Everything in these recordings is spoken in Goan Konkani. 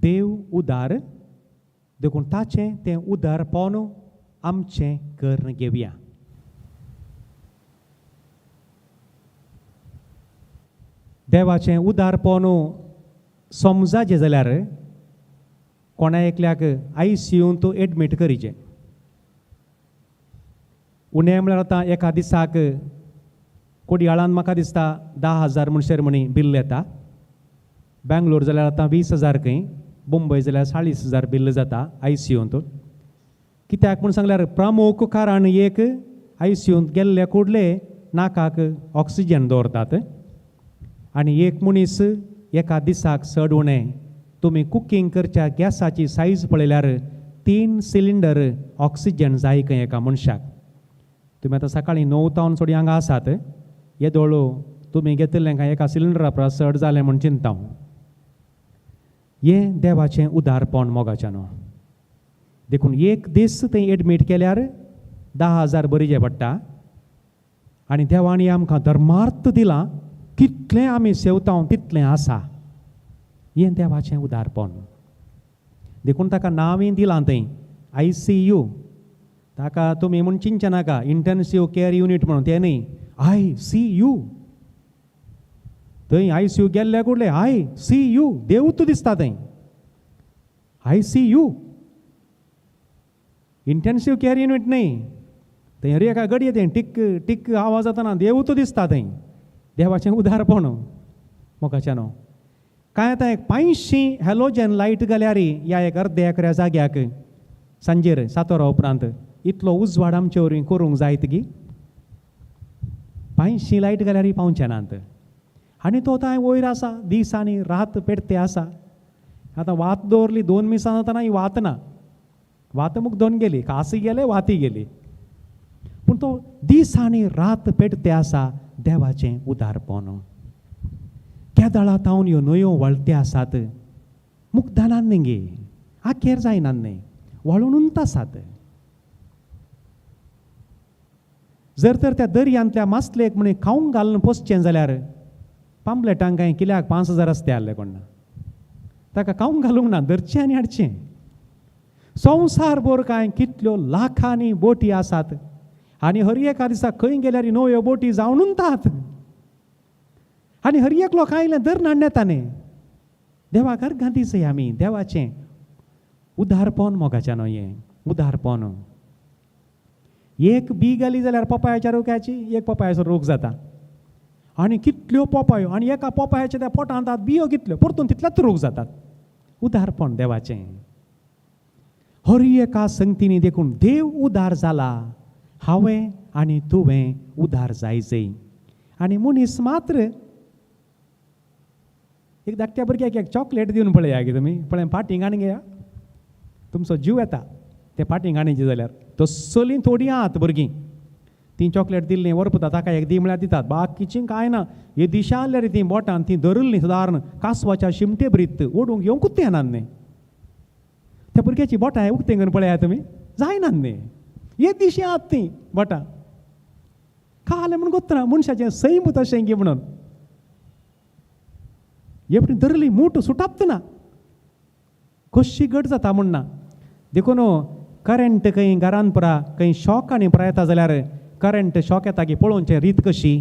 देव उदार, देखून ताचें तें उदारपण आमचें करून घेवया. देवाचें उदारपण समजाचें जाल्यार कोणा एकल्याक आयसीयूंत एडमीट करीचें. उणें म्हळ्यार आतां एका दिसाक कोडयाळान म्हाका दिसता 10,000 म्हणसर म्हणी बिल येता. बेंगलोर जाल्यार आतां 20,000 खंय, मुंबय जाल्यार 40,000 बिल जाता आयसीयूंत. कित्याक म्हूण सांगल्यार प्रमुख कारण एक आयसीयूंत गेल्ले कुडले नाकाक ऑक्सिजन दवरतात आनी एक मनीस एका दिसाक चड उणें तुमी कुकींग करच्या गॅसाची सायज पळयल्यार 3 सिलिंडर ऑक्सिजन जाय खंय एका मनशाक. तुमी आतां सकाळीं 9 तावन चोडी हांगा आसात, येदोळ तुमी घेतिल्लें कांय एका सिलिंडरा परस चड जालें म्हूण चिंता. हें देवाचें उदारपण मोगाचें न्हू. देखून एक दीस थंय एडमीट केल्यार 10,000 बरीचें पडटा. आनी देवान आमकां धर्मार्थ दिलां, कितलें आमी सेवता तितलें आसा. हें देवाचें उदारपण. देखून ताका नांवूय दिलां थंय ICU. ताका तुमी म्हूण चिंतचें नाका इंटेन्सीव केअर युनीट म्हणून, तें न्ही, ICU. थंय ICU गेल्ले कुडले ICU देवूत दिसता थंय. ICU intensive care unit न्ही. थंय हर एका गडये थंय टिक्क टिक्क आवाज जाताना देवूत दिसता थंय. देवाचें उदारपण मोगाचें न्हू. कांय आतां एक 500 हॅलोजन लायट घाल्यार ह्या एक अर्दे एकऱ्या जाग्याक सांजेर 7 वरां उपरांत इतलो उजवाड आमचे वरवीं करूंक जायत गी? 500 लायट घाल्यार पावचे नात. आनी तो आतां वयर आसा, दीस आनी रात पेटते आसा. आतां वात दवरली 2 मिसां जातना ही वात ना, वात मुगदोन गेली, कासी गेले, वाती गेली, पूण तो दीस आनी रात पेटते आसा. देवाचें उदारपण. केदळा तावन ह्यो न्हंयो वळते आसात, मुगदानान न्ही गे, आखेर जायना न्ही, वळूनच आसात. जर तर त्या दर्यांतल्या मासलेक म्हण खावंक घालून पोसचें जाल्यार पांबलेटांक कांय किल्याक 5,000 आसते आहले कोण ना, ताका खावंक घालूंक ना, धरचें आनी हाडचें. संवसार भर कांय कितल्यो लाखांनी बोटी आसात आनी हर एका दिसा खंय गेल्यार नव्यो बोटी जावन तात आनी हर एकलो कांय धरून हाडून येता न्ही. देवाक अर्गां दिसय आमी. देवाचें उदारपण मोगाचें न्हय हें उदारपण. एक बी घाली जाल्यार पोपायाच्या रोख्याची एक पोपायाचो रोग जाता आनी कितल्यो पोपायो आनी एका पोपायाच्या त्या पोटांत बियो कितल्यो परतून तितलेच रोग जातात. उदारपण देवाचें. हर एका संगतीनी देखून देव उदार जाला, हांवें आनी तुवें उदार जायचे. आनी मनीस मात्र एक धाकट्या भुरग्याक एक चॉकलेट दिवन पळया गे तुमी, पळय पाटींग आनी घेया, तुमचो जीव येता ते पाटींग आनीचे जाल्यार. तसलीं थोडीं आहात भुरगीं, तीं चॉकलेट दिल्लीं वरपता ताका एक दी म्हळ्यार दितात, बाकीचीं कांय ना. हे दिशा आहल्यार तीं बोटान तीं धरिल्लीं सुदारण कासवाच्या शिमटे ब्रीत ओडूंक येवंकूच येना न्ही. त्या भुरग्याची बोटां उक्तें करून पळया तुमी, जायना न्ही. हे दिशे आहात तीं बोटां खालें म्हूण गोत्तना मनशाचें सैम तशें गी म्हणून हे धरली मूठ सुटाप ना, कशी घट जाता म्हूण ना. देखून करंट खंय घरान पुरा खंय शॉक आनी पुरा येता जाल्यार करंट शॉक येता की पळोवचें रीत कशी,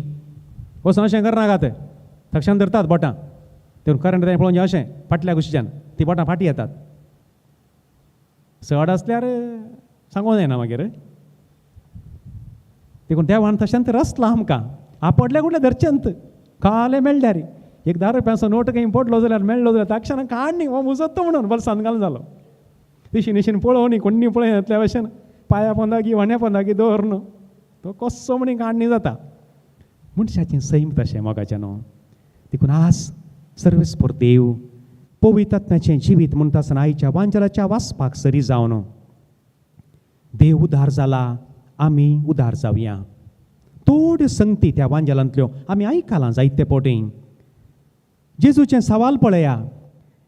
वचून अशें करनाकात, तक्षण धरतात बोटां, देखून करंट तें पळोवचें अशें फाटल्या कुशीच्यान ती बोटां फाटीं येतात. चड आसल्यार सांगूंक जायना मागीर. देखून देवान तशेंच रचलां आमकां, आपडल्या कुडल्या धरचेंत कालें मेळ्ळ्यार एक 10 रुपयांचो नोट खंय पडलो जाल्यार मेळ्ळो जाल्यार तक्षणां काड न्ही हो मुजत्तो म्हणून बलसान घालून जालो. दिशीन दिशीन पळोवनी कोण्णी पळय भशेन पांया पोंदागी वाण्या पोंदागी दवर न्हू तो कसो म्हणी काडणी जाता. मनशाचें सैम तशें मोगाचें न्हू. देखून आज सर्वेस्पर देव पवित्रत्म्याचें जिवीत म्हणटा आसतना आयच्या वांजलाच्या वाचपाक सरी जावन देव उदार जाला, आमी उदार जावया. थोड्यो संगती त्या वांजलांतल्यो आमी आयकलां जायते पोटी. जेजूचें सवाल पळया,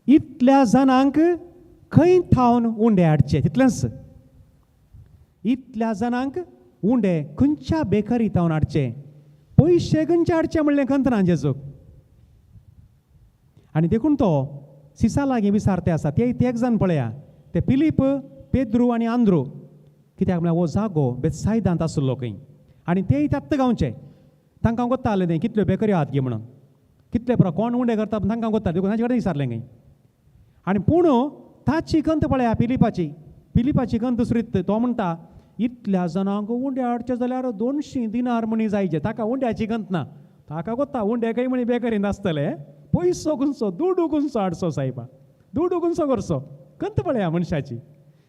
इतल्या जाणांक खंय थावन उंडे हाडचे, तितलेंच. इतल्या जाणांक उंडे खंयच्या बेकरी थावन हाडचे, पयशे खंयचे हाडचे म्हणलें खंतना जेजूक. आनी देखून तो सिसा लागीं विसारते आसा ते एक जाण पळया ते फिलीप, पेद्रू आनी आंद्रू. कित्याक म्हळ्यार हो जागो बेतसायदांत आसलो खंय आनी तेय त्याच गांवचे. तांकां गोत्ता आसलें तें कितल्यो बेकऱ्यो आहात गी म्हणून, कितले पुरो कोण उंडे करता तांकां गोत्ता, देखून तांचे कडेन विचारलें खंय. आनी पूण ताची कंत पळया फिलिपाची, फिलिपाची कंत दुसरीत. तो म्हणटा इतल्या जाणांक उंडे हाडचे जाल्यार 200 दिनार म्हणी जायचे. ताका उंड्याची कंत ना, ताका गोत्ता उंडे खंय म्हणी बेकरीन आसतले. पयसो गुंचो, दुडू गुंचो हाडचो सायबा, दुडू गुंचो करचो. कंत पळया मनशाची.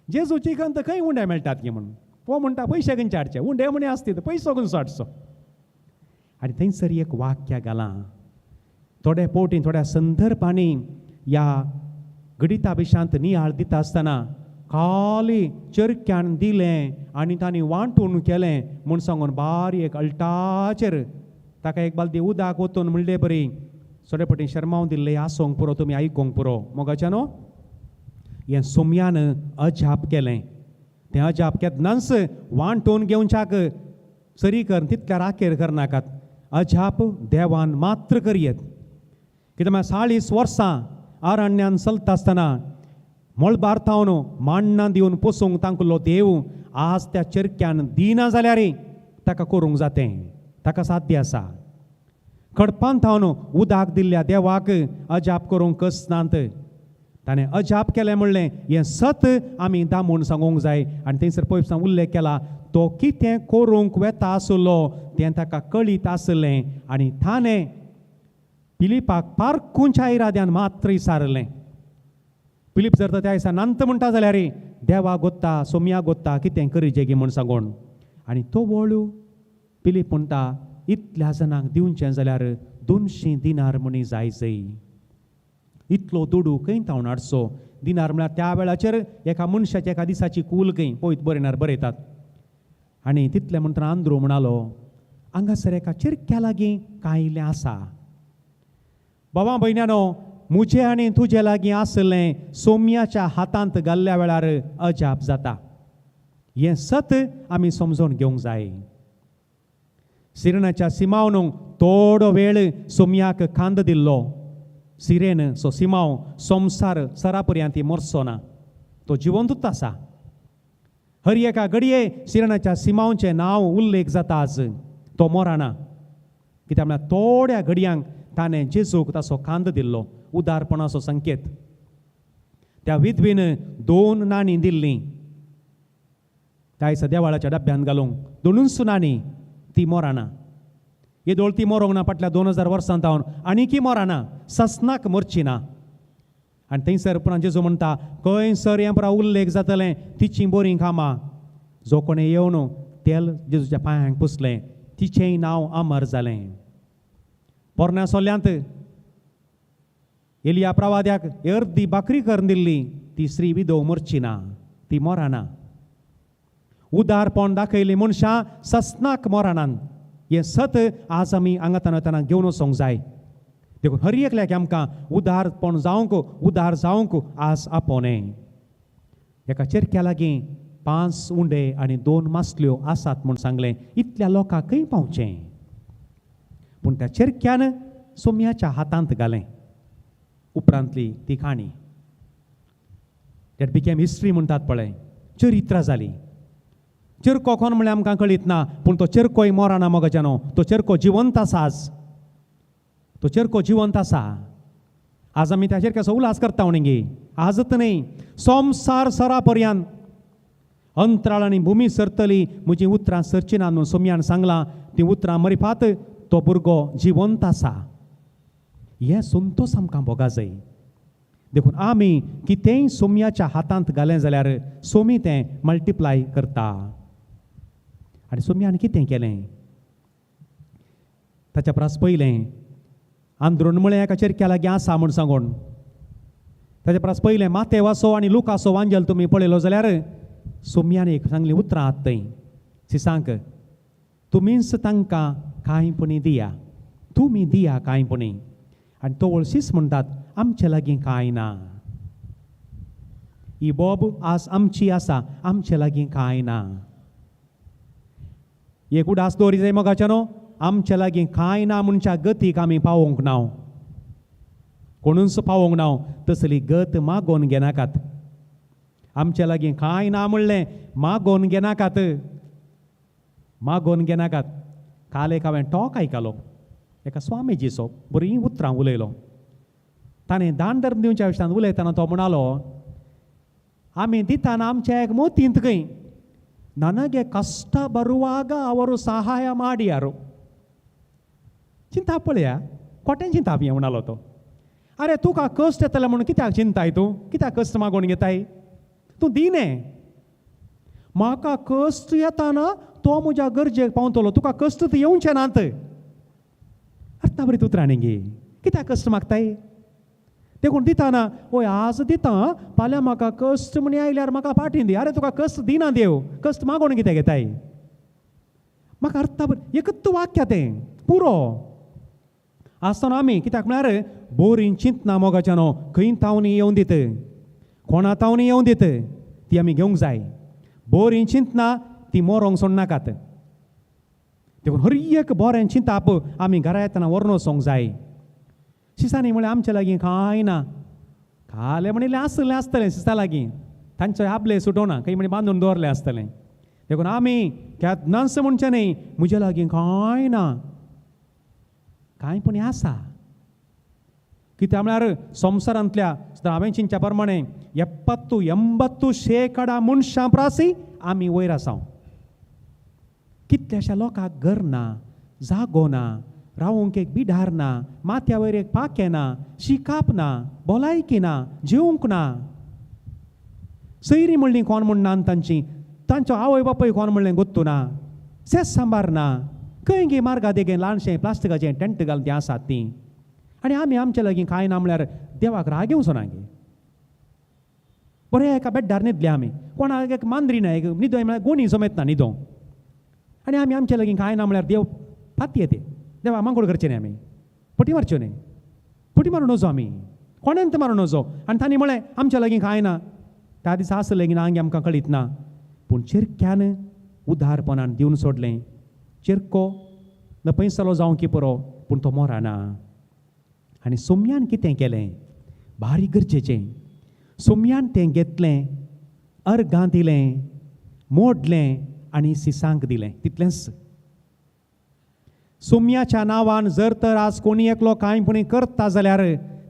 जेजूची कंत खंय उंडे मेळटात गी म्हणून. हो म्हणटा पयशे खंयचे हाडचे, उंडे म्हणी आसती पयसो गुंचो हाडचो. आनी थंयसर एक वाक्य घालां थोडे पोटी थोड्या संदर्भांनी ह्या गणिता विशांत नियाळ दिता आसतना खाली चरक्यान दिलें आनी तांणी वांटून केलें म्हूण सांगून बारी एक अल्टाचेर ताका एक बालदी उदक वतून म्हणले बरी थोडे पटी शर्माव दिल्ले आसोंक पुरो, तुमी आयकोंक पुरो. मोगाच्यानो हें सोम्यान अजाप केलें. तें अजाप केन्नाच वांटून घेवच्याक सरी कर तितल्या राखेर करनाकात. अजाप देवान मात्र करयेत. कित्याक म्हळ्यार 40 वर्सां अरण्यान चलता आसतना मळबार थावन माण्णां दिवन पोसूंक तांकलो देव आज त्या चरक्यान दिना जाल्यार ताका करूंक जातें, ताका साध्य आसा. खडपान थावन उदक दिल्ल्या देवाक अजाप करूंक कसनात. ताणें अजाप केलें म्हणलें हें सत आमी दामून सांगूंक जाय. आनी थंयसर पयस उल्लेख केला तो कितें करूंक वेता आसलो तें ताका कळीत आसलें आनी ताणें फिलिपाक पारखुंच्या इराद्यान मात्र विचारलें. फिलीप जर तर त्या दिसा नांत म्हणटा जाल्यार देवा गोत्ता सोम्या गोत्ता कितें करीजे गी म्हूण सांगून. आनी तो वळू फिलीप म्हणटा इतल्या जाणांक दिवचें जाल्यार 200 दिनार म्हणी जाय जय. इतलो दुडू खंय थावन हाडचो? दिनार म्हळ्यार त्या वेळाचेर एका मनशाची एका दिसाची कूल खंय पळयत बरयणार बरयतात. आनी तितलें म्हणटना आंद्रू म्हणालो हांगासर एका चिरक्या लागीं कांय इल्लें आसा. बाबा भयण्यानो म्हजे आनी तुजे लागीं आसलें सोम्याच्या हातांत घाल्ल्या वेळार अजाप जाता. हें सत आमी समजून घेवंक जाय. सिरणाच्या सिमावन थोडो वेळ सोम्याक खांद दिल्लो. सिरेन सो सिमाव संवसार सरापर्यांत ती मरचो ना, तो जिवंतूच आसा. हर एका घडये सिरणाच्या सिमावचें नांव उल्लेख जाता आज, तो मोराना. कित्याक म्हळ्यार थोड्या घडयांक ताणें जेजूक ताचो खांद दिल्लो, उदारपणाचो संकेत. त्या विधवीन 2 नाणीं दिल्लीं त्या दिसा देवाळाच्या डब्यांत घालूंक, 2 नाणीं. ती मोराना. येदोळ ती मरोंक ना फाटल्या 2000 वर्सां थावन आनीकय मोराना, ससनाक मरची ना. आनी थंयसर उपरांत जेजू म्हणटा खंय सर हें पुरा उल्लेख जातलें तिचीं बरीं कामां. जो कोणें येवन तेल जेजूच्या पांयांक पुसलें तिचेंय नांव अमर जालें. पोरण्या सोल्यांत एलिया प्रवाद्याक अर्दी भाकरी करून दिल्ली ती स्त्री विधव मरची ना, ती मोराना. उदारपण दाखयली मनशां ससनाक मोरानान. हें सत आज आमी आंगातान वतना घेवन वचोंक जाय. देखून हर एकल्याक आमकां उदारपण जावंक, उदार जावंक आज आपोवणें. एका चेरक्या लागीं 5 उंडे आनी 2 मासल्यो आसात म्हूण सांगलें. इतल्या लोकांक खंय पावचें? पूण त्या चेरक्यान सोम्याच्या हातांत घालें. उपरांतली ती काणी that became history म्हणटात पळय, चरित्र जाली. चेरको कोण म्हळ्यार आमकां कळीत ना, पूण तो चेरकोय मोराना मोगाच्यानो. तो चेरको जिवंत आसा आज, तो चेरको जिवंत आसा आज. आमी त्या चेरक्याचो उल्हास करता म्हणगी आजच न्हय, संवसार सरा पर्यंत अंतराळ आनी भुमी सरतली म्हजीं उतरां सरची ना म्हणून सोम्यान सांगलां. तीं उतरां मरिफात तो भुरगो जिवंत आसा. हें संतोश आमकां भोगा जाय. देखून आमी कितेंय सोम्याच्या हातांत घालें जाल्यार सोमी तें मल्टिप्लाय करता. आनी सोम्यान कितें केलें? ताच्या परस पयलें आंद्रून म्हळें एका चेरक्या लागीं आसा म्हूण सांगून. ताच्या परस पयलें मातेवाचो आनी लुकाचो वांजेल तुमी पळयलो जाल्यार सोम्यान एक सांगलीं उतरां आहात थंय सिसांक, तुमीच तांकां कांय पुणी दिया, तुमी दिया कांय पुणी. आनी तो वळशीच म्हणटात आमचे लागीं कांय ना. ही बोब आज आमची आसा, आमचे लागीं कांय ना. एक उडास दवरी जाय मोगाच्यानो, आमचे लागीं कांय ना म्हणच्या गतीक आमी पावोवंक ना. कोणूच पावोवंक ना. तसली गत मागोवन घेनाकात. आमच्या लागीं कांय ना म्हणलें मागोवन घेनाकात, मागोवन घेनाकात. काल एक हांवें टॉक आयकलो एका स्वामीजीचो, बरीं उतरां उलयलो. ताणें दान धर्म दिवच्या विशयान उलयतना तो म्हणालो, आमी दिताना आमच्या एक मोतींत खंय ನನಗೆ ಕಷ್ಟ ಬರುವಾಗ ಅವರು ಸಹಾಯ ಮಾಡ್ಯಾರು. चिंता पळया कोटें चिंताप हें म्हणालो तो. आरे तुका कश्ट येतले म्हणून कित्याक चिंताय तूं? कित्याक कश्ट मागोवन घेताय तूं? दिने म्हाका कश्ट येताना तो म्हज्या गरजेक पावतलो, तुका कश्ट तर येवचे नात. अर्था बरी उतरां न्ही गे, कित्याक कश्ट मागताय? देखून दिताना वय आज दिता, फाल्यां म्हाका कश्ट म्हणी आयल्यार म्हाका फाटीं दी. आरे तुका कश्ट दिना देव, कश्ट मागोवन कितें घेताय? म्हाका अर्थ बरें एकूच वाक्य तें पुरो आसतना आमी कित्याक म्हळ्यार बोरीं चिंतना मोगाच्या न्हू खंय तावनी येवन दित, कोणा तावनी येवन दित, ती आमी घेवंक जाय. बोरीं चिंतना ती मोरोंक सोडनाकात. देखून हर एक बरें चिंताप आमी घरा येतना व्हरून वचोंक जाय. शिसांनी म्हळें आमच्या लागीं कांय ना. कालें म्हणिल्लें आसलें आसतलें शिसा लागीं, तांचे आपले सुटोना खंय म्हणी बांदून दवरलें आसतलें. देखून आमी केन्नाच म्हणचें न्ही म्हज्या लागीं कांय ना. कांय पूण आसा. कित्याक म्हळ्यार संवसारांतल्या हांवें चिंतच्या प्रमाणे 70-80% मनशां प्रासी आमी वयर आसा. कितल्याश्या लोकांक घर ना, जागो ना, रावूंक एक बिडार ना, माथ्या वयर एक पाखें ना, शिकाप ना, भलायकी ना, जेवंक ना. सैरी म्हणली कोण म्हण ना तांची, तांचो आवय बापूय कोण म्हणलें गोत्तू ना, सेस सांबार ना, खंय गे मार्गा देगेन ल्हानशें प्लास्टिकाचें टेंट घालून तीं आसात तीं. आनी आमी आमच्या लागीं कांय ना म्हळ्यार देवाक राग येवचो ना गे. बरें एका बेड्डार न्हिदले आमी, कोणाक एक मांद्री ना, एक न्हिदोय म्हळ्यार गोणी जमेत ना न्हिदोंक. आनी आमी आमच्या लागीं कांय ना म्हळ्यार देव फाती येते, देवा मांगोड करचें न्ही, आमी फटी मारच्यो न्ही, फटी मारून वचो आमी, कोणेंत मारून वचो. आनी तांणी म्हळें आमच्या लागीं कांय ना. त्या दिसा आसलें की ना आमकां कळीत ना, पूण चिरक्यान उदारपणान दिवन सोडलें. चिरको लपयसलो जावं की पुरो, पूण तो मोराना. आनी सोम्यान कितें केलें बारीक गरजेचें. सोम्यान तें घेतलें, अर्गां दिलें, मोडलें आनी सिसांक दिलें, तितलेंच. सोम्याच्या नांवान जर तर आज कोणी एकलो कांय पुणी करता जाल्यार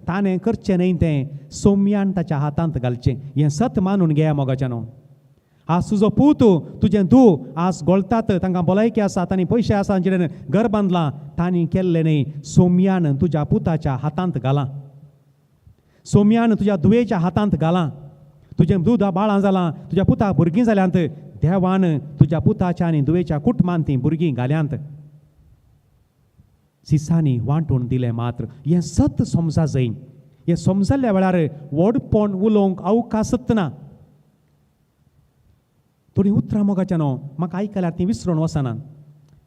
ताणें करचें न्हय तें सोम्यान ताच्या हातांत घालचें. हें सत मानून घेया मोगाच्यानो. आज तुजो पूत तुजें धूव आज गोळतात, तांकां भलायकी आसा, तांणी पयशे आसा, तांचे कडेन घर बांदलां, तांणी केल्लें न्हय सोम्यान तुज्या पुताच्या हातांत घालां, सोम्यान तुज्या धुवेच्या हातांत घालां. तुजें दूद बाळां जालां, तुज्या पुताक भुरगीं जाल्यांत, देवान तुज्या पुताच्या आनी धुवेच्या कुटुंबान तीं भुरगीं घाल्यांत. सिसांनी वांटून दिलें मात्र. हें सत समजा जाय. हें समजल्ल्या वेळार व्हडपण उलोवंक अवकाशच ना. थोडीं उतरां मोगाच्या न्हू म्हाका आयकल्यार तीं विसरून वचनात.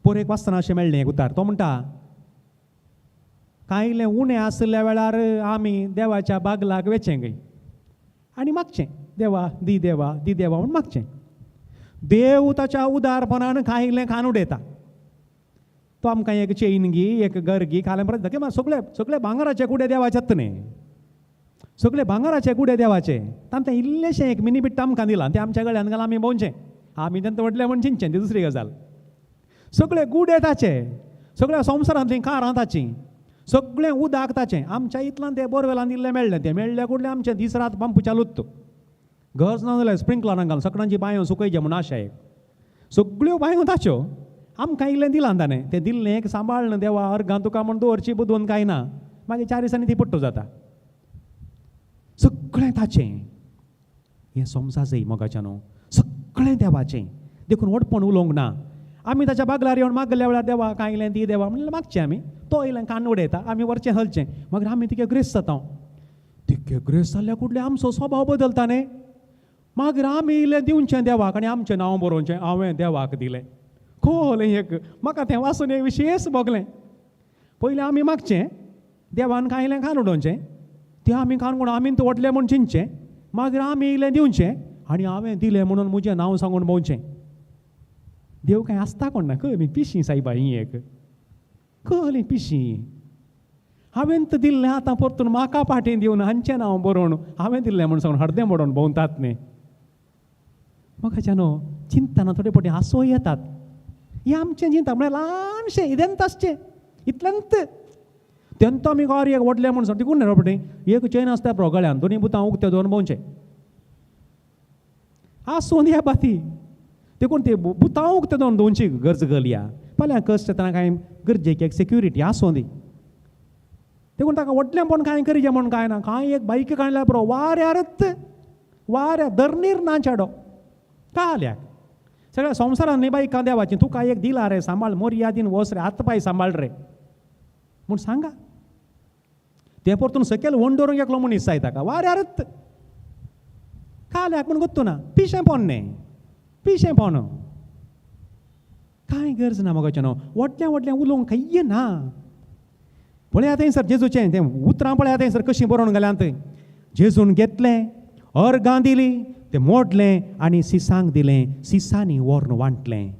पोर एक वाचतना अशें मेळ्ळें एक उतार, तो म्हणटा कांयलें उणें आशिल्ल्या वेळार आमी देवाच्या बागलाक वेचें गय आनी मागचें, देवा दी, देवा दी, देवा म्हूण मागचें. देव ताच्या उदारपणान कांयलें खान उडयता. तो आमकां एक चेन गी, एक घर गी खालें परत धके. सगळे सगळे भांगराचे कुडे देवाचेच न्ही, सगळे भांगराचे कुडे देवाचे. तांकां इल्लेशें एक मिनी बिट्ट आमकां दिलां, तें आमच्या गळ्यान घालां, आमी भोंवचें, आमी तेंका व्हडलें म्हूण चिंतचें, ती दुसरी गजाल. सगळे गुडे ताचे, सगळ्या संवसारांतलीं कारां ताचीं, सगळें उदक ताचें. आमच्या इतल्यान तें बोरवेलान इल्लें मेळ्ळें, तें मेळ्ळें कुडलें आमचें दीस रात पंप चालूच. गरज ना जाल्यार स्प्रिंकलरान घालून सगळ्यांची बांयो सुकयचें म्हूण आशा एक, सगळ्यो बांयो ताच्यो. आमकां इल्लें दिलां ताणें, तें दिल्लें एक सांबाळ्ळें देवा अर्गां तुका म्हूण दवरची बुदवंत कांय ना, मागीर 4 दिसांनी ती पट्टो जाता. सगळें ताचें. हें समजा जाय मोगाच्या न्हू, सगळें देवाचें. देखून व्हडपण उलोवंक ना. आमी ताच्या बागलार येवन मागल्या वेळार देवा कांय इल्लें दी देवा म्हणल्यार मागचें आमी, तो इल्लें कान उडयता, आमी वरचें हलचें, मागीर आमी तिके ग्रेस जाता. तिके ग्रेस जाल्ल्या कुडले आमचो स्वभाव बदलता न्ही. मागीर आमी इल्लें दिवचें देवाक आनी आमचें नांव बरोवचें, हांवें देवाक दिलें. खोल एक म्हाका तें वाचून एक विशेश भोगलें. पयलें आमी मागचें, देवान कांय इल्लें खान उडोवचें, तें आमी खान कोण आमी व्हडलें म्हूण चिंतचें, मागीर आमी इल्लें दिवचें आनी हांवें दिलें म्हणून म्हजें नांव सांगून भोंवचें. देव कांय आसता कोण ना, कळ्ळी पिशीं सायबा ही एक, कळ्ळी पिशीं. हांवें तर दिल्लें आतां परतून म्हाका फाटीं दिवन हांचें नांव बरोवन हांवें दिल्लें म्हूण सांगून हरदें बरोवन भोंवतात न्ही. मोगाच्यानो चिंतना थोडे फावटी हांसोय येतात. हें आमचें चिंता म्हळ्यार ल्हानशें इदेंत आसचें इतलेंत तेंतो आमी गांवार एक व्हडलें म्हूण सांग तिकून रोपटे एक चेन आसता पुरो गळ्यान दोनी बुतां उगते दोन भोंवचें आसून ह्या बाती देखून ते बुतां उगते दोन दोनची गरज घालया फाल्यां कश्ट येतना कांय गरजेक एक सेक्युरिटी आसूं दी. देखून ताका व्हडलें कांय करीजे म्हूण कांय ना. कांय एक बायक काडल्यार पुरो वाऱ्यारच वाऱ्या धरणीर ना चेडो काल्याक सगळ्या संवसारान न्ही बायकां देवाची तुका एक दिला रे सांबाळ मोर्यादीन वस रे हात पांय सांबाळ रे म्हूण सांगा. तें परतून सकयल वंडोरूंक एकलो मनीस जाय ताका वाऱ्यारच काल्याक म्हूण गोत्तू ना पिशें पोन्नें पिशें पोन कांय गरज ना मोगाचें न्हू व्हडलें व्हडलें उलोवंक खंय ना. पळयात थंयसर जेजूचें तें उतरां पळयात थंयसर कशीं बरोवन घाल्यांत. जेजून घेतलें अर्गां दिली तें मोडलें आनी सिसांक दिलें सिसांनी व्हरून वांटलें.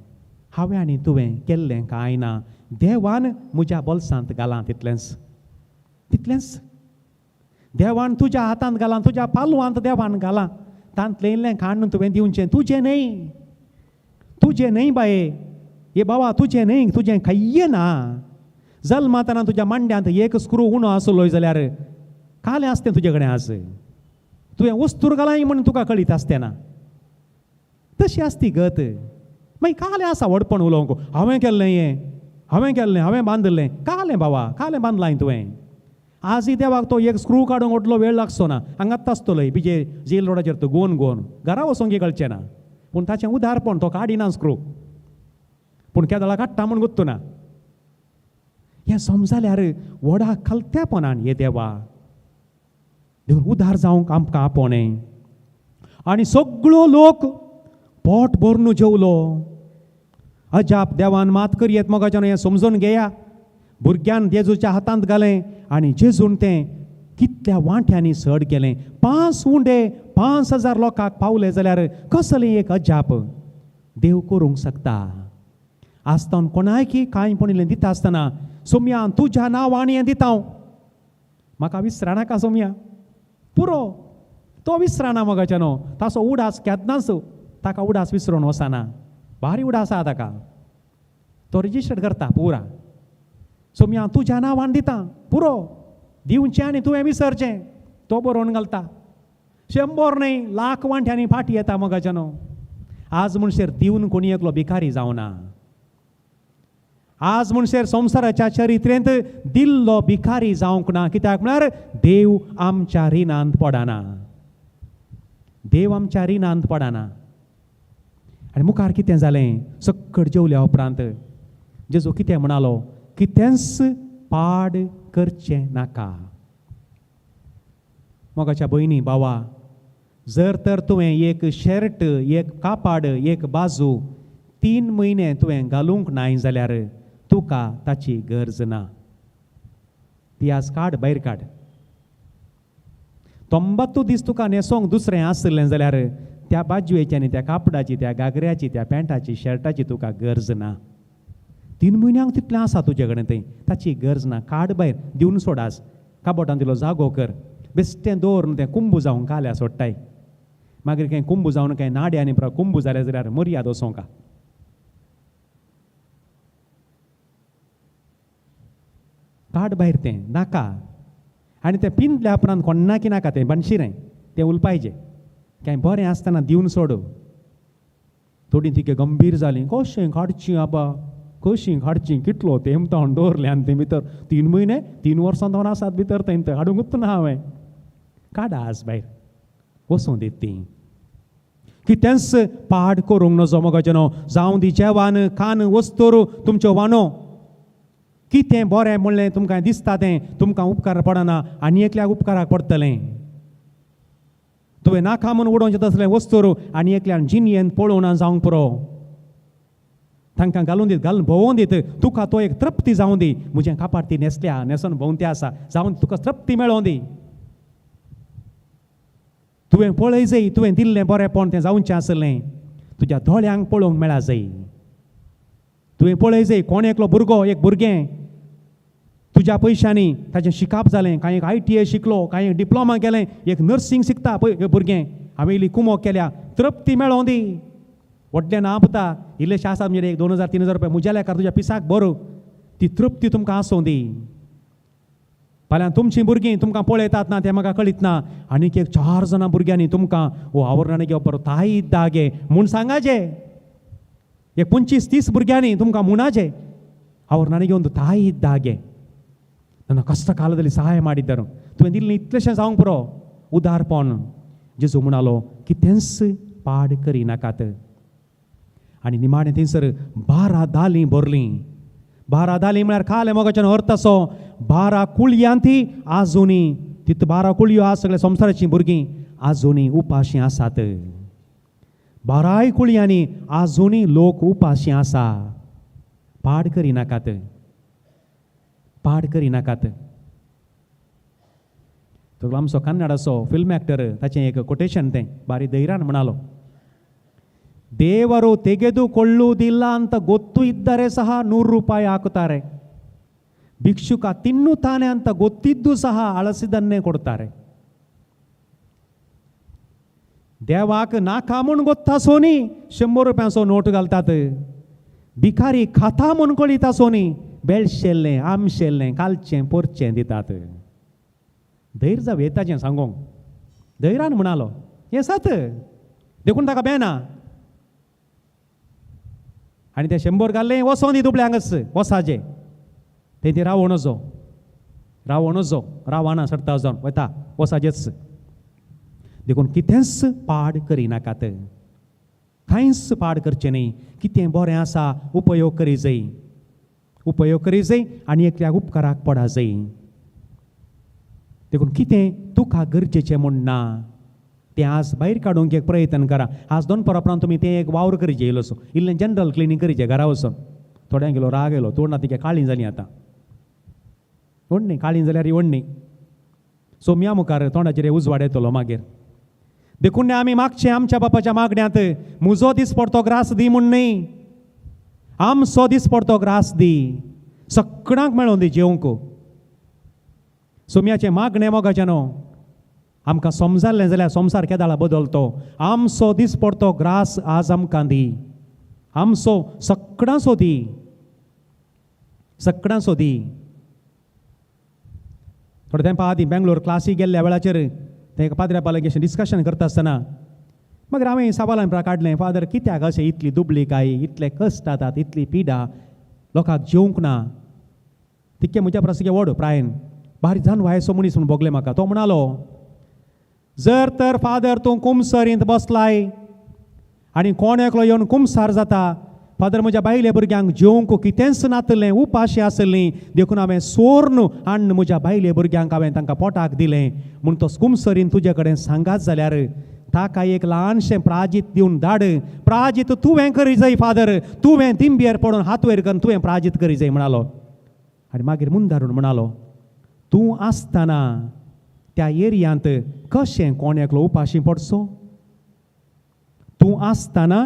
हांवें आनी तुवें केल्लें कांय ना देवान म्हज्या बोल्सांत घालां तितलेंच तितलेंच. देवान तुज्या हातांत घालां तुज्या पालवांत देवान घालां तांतलें इल्लें काडून तुवें दिवचें तुजें न्हय तुजें न्हय बाये हे बाबा तुजें न्हय तुजें खंय ना. जल्मातना तुज्या मांड्यांत एक स्क्रू उणो आसलो जाल्यार कालें आसतें तुजे कडेन आज तुवें वस्तूर घालाय म्हूण तुका कळीत आसतें ना. तशी आसती गत मागीर कालें आसा व्हडपण उलोवंक हांवें केल्लें हें हांवें केल्लें हांवें बांदिल्लें कालें बाबा कालें बांदलां तुवें. आजय देवाक तो एक स्क्रू काडूंक व्हडलो वेळ लागचो ना हांगाच आसतलो बिजे जेल रोडाचेर तो गोवन गोवन घरा वचोंक कळचें ना. पूण ताचें उदारपण तो काडिना स्क्रू पूण केदळा काडटा म्हूण गोत्तू ना. हें समजाल्यार व्हडा खलत्यापणान हे देवा देखून उदार जावंक आमकां आपोवणें. आनी सगळो लोक पोट भरून जेवलो. अजाप देवान मात करयेत मोगाच्यान हें समजून घेया. भुरग्यान जेजूच्या हातांत घालें आनी जेजून तें कितल्या वांट्यांनी सड केलें. 5 उंडे 5000 लोकांक पावले जाल्यार कसलें एक अजाप देव करूंक शकता. आसतना कोणायकी कांय पणिल्लें दिता आसतना सोम्या तुज्या नांवान हें दिता हांव म्हाका विसरानाका सोम्या पुरो तो विसराना मोगाच्यानो ताचो उडास केन्नाच ताका उडास विसरून वचना. भारी उडास आसा ताका तो रजिस्टर्ड करता पुरा. सोम्या तुज्या नांवान दिता पुरो दिवचें आनी तुवें विसरचें तो बरोवन घालता. 100 न्हय लाख वांट्यांनी फाटी येता मोगाच्यानो. आज म्हणसर दिवन कोणी एकलो भिकारी जावना. आज म्हणसर संवसाराच्या चरित्रेंत दिल्लो भिकारी जावंक ना. कित्याक म्हळ्यार देव आमच्या रिणांत पडना. देव आमच्या रिणांत पडना. आनी मुखार कितें जालें सक्कड जेवल्या उपरांत जेजू कितें म्हणालो कितेंच पाड करचें नाका. मोगाच्या भयणी भावा जर तर तुवें एक शर्ट एक कापाड एक बाजू 3 म्हयने तुवें घालूंक नाय जाल्यार तुका ताची गरज ना. ती आज काड भायर काड. 90 दीस तुका न्हेसोंक दुसरें आसलें जाल्यार त्या बाजवेची आनी त्या कापडाची त्या घागऱ्याची त्या पॅन्टाची शर्टाची तुका गरज ना. 3 म्हयन्यांक तितलें आसा तुजे कडेन थंय ताची गरज ना. काड भायर दिवन सोड आज काबोटान दिलो जागो कर बेश्टें दवर तें कुंबू जावंक काल्या सोडटाय. मागीर कांय कुंबू जावन कांय नाडे आनी कुंबू जाले जाल्यार मर्याद वचोंका. काड भायर तें नाका. आनी तें पिंदल्या उपरांत कोण्णाकी नाका तें बनशिरें तें उलपायचें कांय बरें आसतना दिवन सोडू. थोडीं तिके गंभीर जालीं कशें काडचीं आबा कशीं काडचीं कितलो तेंप तावन दवरलें आनी तें भितर 3 म्हयने 3 वर्सां तावन आसात भितर थंय थंय हाडूंकूच ना हांवें. काड आज भायर वचूं दीत तीं. कितेंच पाड करूंक नजो मोगाचें जावं दी जेवान कान वस्तूर तुमच्यो वानो. कितें बरें म्हणलें तुमकां दिसता तें तुमकां उपकार पडना आनी एकल्याक उपकाराक पडटलें. तुवें नाका म्हूण उडोवचें तसलें वस्तूर आनी एकल्यान जिणयेन पळोवना जावंक पुरो. तांकां घालून दीत घालून भोंवोन दीत तुका तो एक तृप्ती जावं दी. म्हजें कापाट ती न्हेसल्या न्हेसोन भोंवती आसा जावन तुका तृप्ती मेळों दी. तुवें पळय जाय तुवें दिल्लें बरेंपण तें जावचें आसलें तुज्या दोळ्यांक पळोवंक मेळा जाय. तुवें पळय जाय कोण एकलो भुरगो एक भुरगें तुज्या पयशांनी ताचें शिकाप जालें, कांय एक ITI शिकलो, कांय एक डिप्लोमा केलें, एक नर्सींग शिकता पळय भुरगें. हांवें इल्ली कुमोक केल्या, तृप्ती मेळों दी. व्हडलें ना पुता, इल्लेशें आसा म्हणजे एक 2000 3000 रुपया म्हज्या लेखार तुज्या पिसाक बरो, ती तृप्ती तुमकां आसूं दी. फाल्यां तुमचीं भुरगीं तुमकां पळयतात ना तें म्हाका कळीत ना, आनीक एक 4 जाणां भुरग्यांनी तुमकां हो आवरणांनी घेवप बरो ताई दागे म्हूण सांगाचे. एक 25-30 भुरग्यांनी तुमकां म्हणा आवरणांनी घेवन ताई दागे ನನ್ನ ಕಷ್ಟ ಕಾಲದಲ್ಲಿ ಸಹಾಯ ಮಾಡಿದ್ದರು. तुवें दिल्लें इतलेशें जावंक पुरो उदारपण. जेजू म्हणालो कितेंच पाड करिनाकात. आनी निमाणें थंयसर 12 दालीं भरलीं. 12 दालीं म्हळ्यार खालें मोगाच्यान अर्थ असो 12 कुळयां ती आजुनी तितू 12 कुळयो आज सगळ्या संवसाराचीं भुरगीं आजुनी उपाशी आसात. 12 कुळयांनी आजुनी लोक उपाशी आसा. पाड करिनाकात, पाड करिनाकात. तो आमचो कन्नडाचो फिल्म एक्टर ताचें एक कोटेशन तें बारी धैर्यान म्हणालो, ದೇವರು ತೆಗೆದುಕೊಳ್ಳುವುದಿಲ್ಲ ಅಂತ ಗೊತ್ತು ಇದ್ದರೆ ಸಹ 100 ರೂಪಾಯಿ ಹಾಕುತ್ತಾರೆ, ಭಿಕ್ಷುಕ ತಿನ್ನುತ್ತಾನೆ ಅಂತ ಗೊತ್ತಿದ್ದು ಸಹ ಅಳಸಿದನ್ನೇ ಕೊಡ್ತಾರೆ. देवाक नाका म्हूण गोत्ता सोनी 100 रुपयांचो नोट घालतात, भिकारी खाता म्हूण कळिता सोनी बेळशेल्लें आमशेल्लें कालचें पोरचें दितात. धैर्य जावं येताचें सांगोंक धैर्यान म्हणालो हें सत, देखून ताका बेना. आनी ते 100 घाल्लें वसोन दी दुबळ्यांकच वसाचे ते ती रावण वचो रावण वचो रावणा सरता जावन वता वसाचेच. देखून कितेंच पाड करिनाकात, कांयच पाड करचें न्ही. कितें बरें आसा उपयोग करी जाय, उपयोग करी जाय आनी एकल्याक उपकाराक पडा जाय. देखून कितें तुका गरजेचें म्हूण ना तें आज भायर काडूंक एक प्रयत्न करा. आज दोन उपरांत तुमी तें एक वावर करीचे, इल्लोसो इल्लें जनरल क्लिनींग करीचें घरा वचून. थोड्यांक गेलो राग येयलो, तोंडां तिका काळीं जालीं आतां, व्हडणी काळीं जाल्यार व्हडणी सोम्या मुखार तोंडाचेर उजवाड येतलो मागीर. देखून आमी मागचें आमच्या बापाच्या मागण्यांत, म्हजो दीस पडतो ग्रास दी म्हूण न्ही, आमचो दीस पडतो ग्रास दी, सगळ्यांक मेळोन दी जेवंक. सोम्याचें मागणें मोगाचें न्हू आमकां समजालें जाल्यार संवसार केदाळा बदलतो. आमचो दीस पडतो ग्रास आज आमकां दी, आमचो सगळ्यांचो दी, सगळ्यांचो दी. थोडे तेंपा आदीं बेंगलोर क्लासीक गेल्ल्या वेळाचेर ते पाद्र्या पालक डिस्कशन करता आसतना मागीर हांवें सवालान काडलें, फादर कित्याक अशें इतली दुबळी काय, इतले कश्ट जातात, इतली पिडा, लोकांक जेवंक ना. तितकें म्हज्या परस व्हड प्रायन बारीक जावन वायसो मनीस म्हूण भोगलें म्हाका. तो म्हणालो, जर तर फादर तूं कुमसरींत बसलाय आनी कोण एकलो येवन कुमसार जाता, फादर म्हज्या बायले भुरग्यांक जेवंक कितेंच नातलें, उपाशी आसलीं, देखून हांवें सोर्न हाडून म्हज्या बायले भुरग्यांक हांवें तांकां पोटाक दिलें म्हूण तो कुमसरीन तुजे कडेन सांगात जाल्यार ताका एक ल्हानशें प्राजीत दिवन धाड. प्राजीत तुवें करी जाय फादर, तुवें दिंबेर पडून हात वयर करून तुवें प्राजीत करी जाय म्हणालो. आनी मागीर मुंदारून म्हणालो, तूं आसतना त्या एरियांत कशें कोण एकलो उपाशी पडचो? तूं आसतना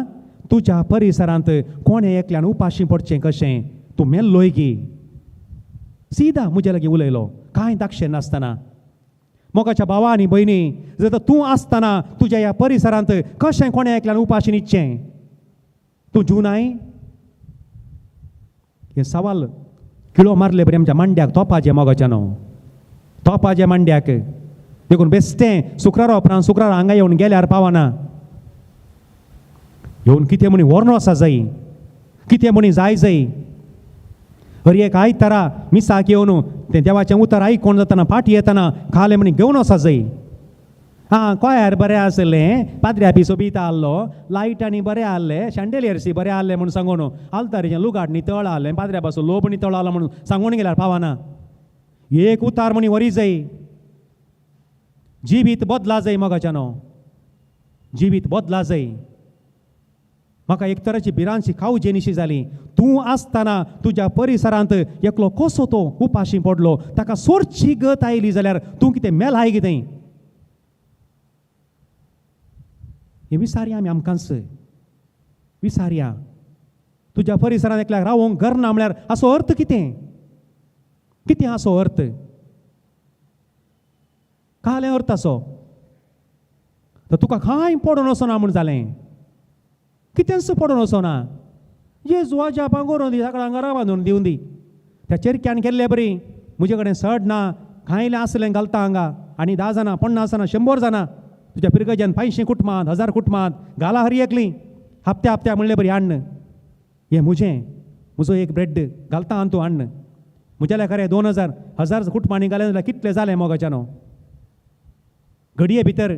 तुज्या परिसरांत कोण एकल्यान उपाशी पडचें कशें? तूं मेल्लोय की? सीधा म्हज्या लागीं उलयलो कांय दाक्षें नासतना. मोगाच्या भावा आनी भयणी, जर तूं आसतना तुज्या ह्या परिसरांत कशें कोणें एकल्यान उपाशी न्हिदचें? तूं जुनाय? हें सवाल किळो मारले बरी आमच्या मांड्याक तोपाचें मोगाच्या न्हू, तोपाचें मांड्याक. देखून बेश्टें शुक्रारा उपरांत शुक्रारा हांगा येवन गेल्यार पावना. येवन कितें म्हणी व्हरून आसा जाय, कितें म्हणी जाय जाय. हर एक आयतारा मिसाक येवन तें देवाचें उतर आयकोन जातना फाटी येतना खालें म्हणी घेवन वचा जाय. आं कोयार बरें आसलें, पाद्र्या बी सोबीत आहलो, लायटांनी बरें आहले, शांडेलियर्सी बरें आहले म्हूण सांगून आल्तारीचें लुगाट नितळ आहलें, पाद्र्या पासून लोब नितळ आहलो म्हणून सांगून गेल्यार पावना. एक उतार म्हणी व्हरी जाय. जिवीत बदला जाय मोगाच्यानो, जिवीत बदला जाय. म्हाका एक तराची भिरांतशी कावजेनिशी जाली. तूं आसतना तुज्या परिसरांत एकलो कसो तो उपाशी पडलो, ताका सोरची गत आयली जाल्यार तूं कितें मेलाय कितें? हें विसारया आमी आमकांच विसारया. तुज्या परिसरांत एकल्याक रावोंक घर ना म्हळ्यार हाचो अर्थ कितें? कितें आसो अर्थ? कालें अर्थ आसो तर तुका कांय पडून वचना म्हूण जालें, कितेंच पडून वचना. जेजू जापां करून दी, सगळ्यांक घरा बांदून दिवन दी. त्या चेरक्यान केल्ले बरी म्हजे कडेन सड ना, कांयलें आसलें घालता हांगा आनी 10 जाणां 50 जाणां 100 जाणां तुज्या पिरगज्यान 500 कुटुंबांत 1000 कुटुंबांत घाला हरी एकली हप्त्या हप्त्या म्हणले बरी हाण्ण. हें म्हजें, म्हजो एक ब्रेड घालता आनी तूं हाण्ण. म्हज्याल्या खरें 2000 1000 कुटुंबांनी घालें जाल्यार कितलें जालें मोगाच्यानो. घडये भितर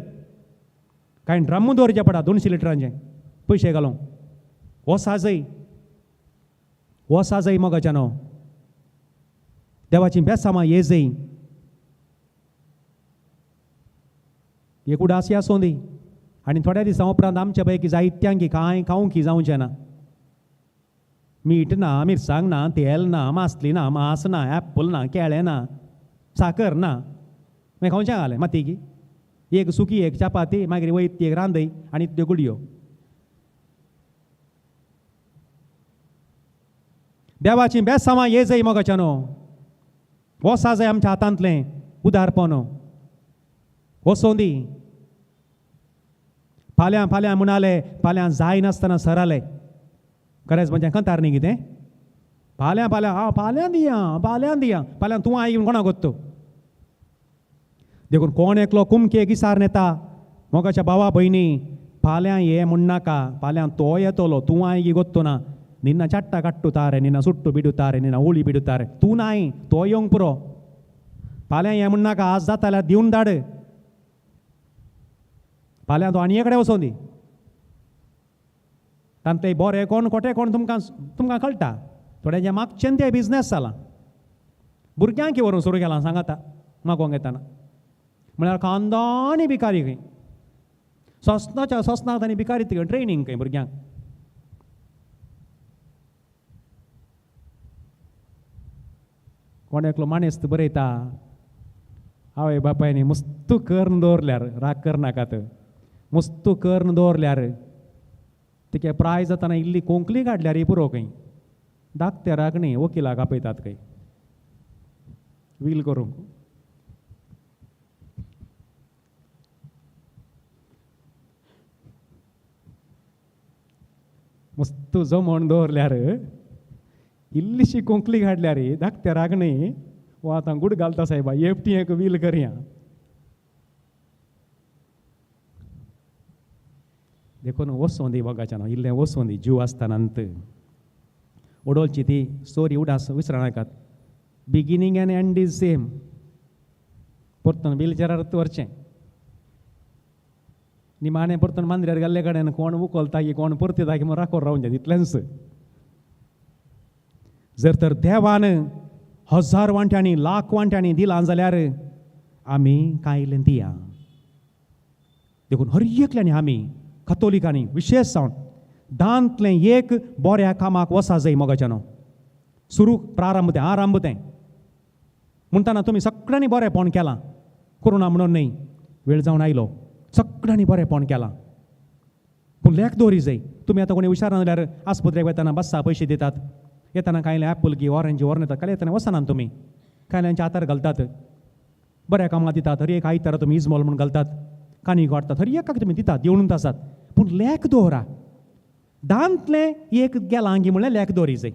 कांय ड्रम दवरचें पडा 200 लिटरांचें पयशे घालूंक. हो साजय, हो साजय मोगाच्यानो. देवाची बेसामां येजय. एक उडासी आसूं दी. आनी थोड्या दिसां उपरांत आमच्या पैकी जायत्यांकी कांय खावंक जावचें ना. मीठ ना, मिरसांग ना, तेल ना, मासली ना, मास ना, एप्पल ना, केळें ना, साकर ना. मागीर खावचें घालें माती एक सुकी एक चपाती, मागीर वयत ती एक रांदय आनी त्यो गुडयो. देवाची बेसामां येजय मोगाच्यानो. हो साजय आमच्या हातांतलें उदारपण. वसों दी. फाल्यां फाल्यां म्हणाले, फाल्यां जायनासतना सराले. खरेंच म्हणजे कंतार न्ही कितें? फाल्यां फाल्यां हांव फाल्यां दिया, फाल्यां दिया, फाल्यां तूं आई कोणाक गोत्तो. देखून कोण एकलो कुमके गिसार नेता मोगाच्या भावा भयणी, फाल्यां ये म्हणनाका, फाल्यां तो येतलो, तूं आई गोत्तो ना. निन्ना चाट्टा काडटू तारे, निन्ना सुट्टू बिडू तारे, निन्ना उळी बिडू तारे, तूं नाय तो येवंक पुरो. फाल्यां हें म्हणनाका, आज जाता जाल्यार दिवन धाड. फाल्यां तो आनी कडेन वचों दी. तांतले बरें कोण खोटें कोण तुमकां तुमकां कळटा. थोड्यांचे मागचें ते बिजनेस जाला. भुरग्यांक व्हरून सुरू केलां सांगाता मागोवंक येताना. म्हळ्यार खानदानी भिकारी खंय, सोंसनाच्या सोंसनाक तांणी भिकारी ट्रेनींग खंय भुरग्यांक. कोण एकलो मानेस्त बरयता, आवय बापायनी मुस्तू करून दवरल्यार, राग करनाकात, मुस्तू करून दवरल्यार तिके प्राय जाताना इल्ली कोंकली काडल्यार पुरो खंय. दाक्तेराक न्ही वकिलाक आपयतात खंय वील करूंक. मस्तू जमोवन दवरल्यार इल्लीशी कोंकली काडल्यार धाकट्याराक न्ही, वो आतां गुड घालता सायबा, एकटी एक वील करया. देखून वचों दी मोगाच्यान, इल्लें वचों दी जीव आसतना. ओडोलची ती स्टोरी उडास विसरनाकात. Beginning and end is same. परतून व्हीलचेरार व्हरचें. निमाणें परतून मांद्र्यार गेल्ले कडेन कोण उखलता की कोण परतिता की म्हूण राखोर रावचें तितलेंच. जर तर देवान 1000 वांट्यांनी लाख वांट्यांनी दिलां जाल्यार आमी कांय इल्लें दिया. देखून हर एकल्यांनी आमी कथोलिकांनी विशेश जावन दांतलें एक बऱ्या कामाक वसा जाय मोगाच्यानो. सुरू प्रारंभ तें, आरंभ तें म्हणटाना तुमी सगळ्यांनी बरेंपण केलां, करुणा म्हणून न्हय, वेळ जावन आयलो, सगळ्यांनी बरेंपण केलां. पूण लेख दवरी जाय. तुमी आतां कोणी हुशार ना जाल्यार आस्पत्रेक वतना बस्सा पयशे दितात, येतना कांय एप्पल की ऑरेंज व्हरून येतात, काल येतना वचनात तुमी, कांयल्यांच्या हातार घालतात, बऱ्या कामां दितात. हर एक आयतारा तुमी इजमॉल म्हूण घालतात, कानी वाडटात, हर एकाक तुमी दितात, दिवनूच आसात. पूण लेख दवरा. दांतलें एक गेलां की म्हणल्यार लेख दवरी जाय.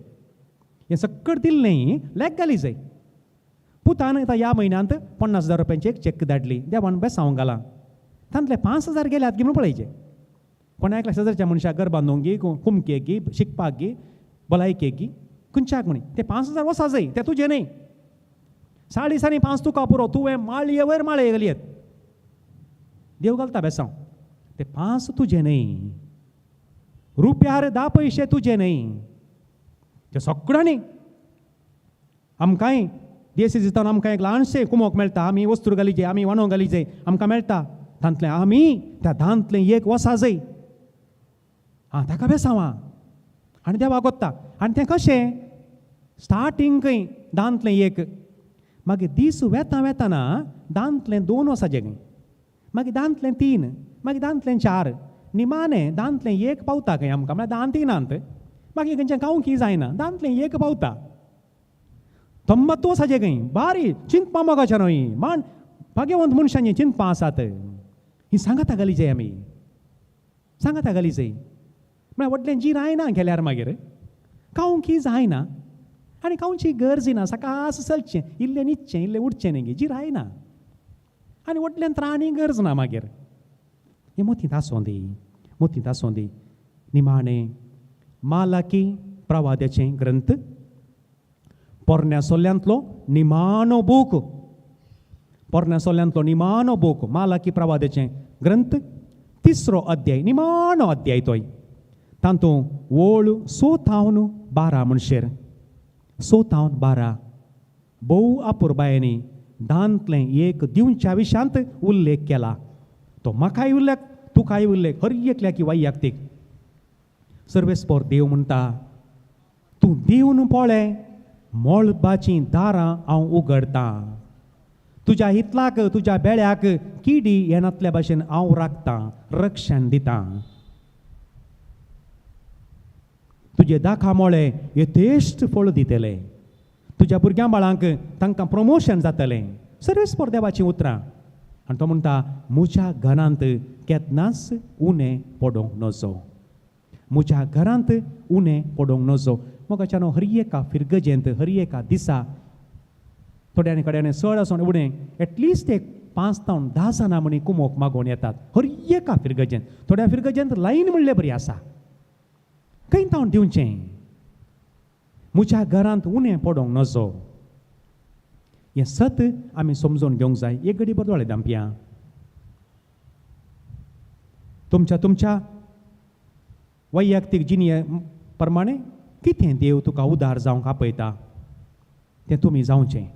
हें सक्कड दिल्लें लेख घाली जाय. पुतान आतां ह्या म्हयन्यांत 50,000 रुपयांची एक चॅक धाडली, देवान बेसांव घालां. तांतले 5,000 गेल्यात की म्हणून पळयचें. कोणा एकल्या शेजारच्या मनशाक घर बांदूंक गी, कुमकेक गी, शिकपाक गी, भलायकेक गी, खंयच्याक म्हणी ते 5,000 वसा जाय, ते तुजें न्हय. 4.5 5 तुका पुरो, तुवें माळये वयर माळये घालयेत, देव घालता बेसांव. ते 5 तुजें न्हय, रुपयार 10 पयशे तुजे न्हय. ते सगळ्यांनी आमकांय देसी दिसतना आमकां एक ल्हानशें कुमोक मेळटा, आमी वस्तू घालीचे, आमी वाणो घालीचे, आमकां मेळटा. तांतलें आमी त्या दांतलें एक वसा जाय. आं ताका बेसांव आनी देवाक वता. आनी तें कशें स्टार्टींग खंय दांतलें एक, मागीर दीस वेता वेताना दांतलें 2 वसाचें खंय, मागीर दांतलें 3, मागीर दांतलें 4, निमाणें दांतलें एक पावता खंय आमकां, म्हळ्यार दांत येनात, मागीर खंयचें खावंक जायना, दांतलें एक पावता. तम्मत्व साजे खंय बारी चिंतपा मोगाच्या न्हय मान भाग्यवंत मनशांनी चिंतपां आसात. ही सांगाता घाली आमी सांगाता घाली जाय म्हळ्यार व्हडलें जी रायना गेल्यार मागीर खावंक जायना आनी खावची गरज ना. सकास चलचें इल्लें न्हिदचें इल्लें उठचें न्ही जी रायना आनी व्हडल्यान त्राणी गरज ना मागीर. हें मोतींत आसूं दी, मोतींत आसूं दी. निमाणें मालाकी प्रवाद्याचें ग्रंथ पोरण्या सोल्यांतलो निमाणो बूक, पोरण्या सोल्यांतलो निमाणो बूक मालाकी प्रवाद्याचें ग्रंथ तिसरो अध्याय, निमाणो अध्याय तोय. तातूंत ओळ 6 थावन 12 म्हणशेर 6 थावन 12 भोव अपुरबायांनी दांतलें एक दिवच्या विशांत उल्लेख केला. तो म्हाकाय उल्लेख, तुकाय उल्लेख, हर एकल्याकी वैयक्तीक. सर्वेस्पोर देव म्हणटा तूं दिवन पळय मळबाचीं दारां हांव उगडतां, तुज्या हितलाक तुज्या बेळ्याक किडी येनातल्या भाशेन हांव राखतां, रक्षण दितां. तुजे दाखा मोळे यथेश्ट फळ दितले, तुज्या भुरग्यां बाळांक तांकां प्रमोशन जातलें. सर्वेस्पोर देवाचीं उतरां. आनी तो म्हणटा म्हज्या घरांत केन्नाच उणें पडोवंक नजो, म्हज्या घरांत उणें पडोवंक नजो. मोगाच्यानो हर एका फिरगजेंत हर एका दिसा थोड्यांनी कड्यानी चड आसून उणें एटलिस्ट एक 5 जावन 10 जाणां म्हणी कुमोक मागोवन येतात हर एका फिरगजेंत. थोड्या फिरगजेंत लायन म्हणले बरी आसा, खंय तावन दिवचें. म्हज्या घरांत उणें पडोवंक नजो. हें सत आमी समजून घेवंक जाय. एक घडी बरो दोळे धांपया. तुमच्या तुमच्या वैयक्तीक जिणे प्रमाणे कितें देव तुका उदार जावंक आपयता तें तुमी जावचें.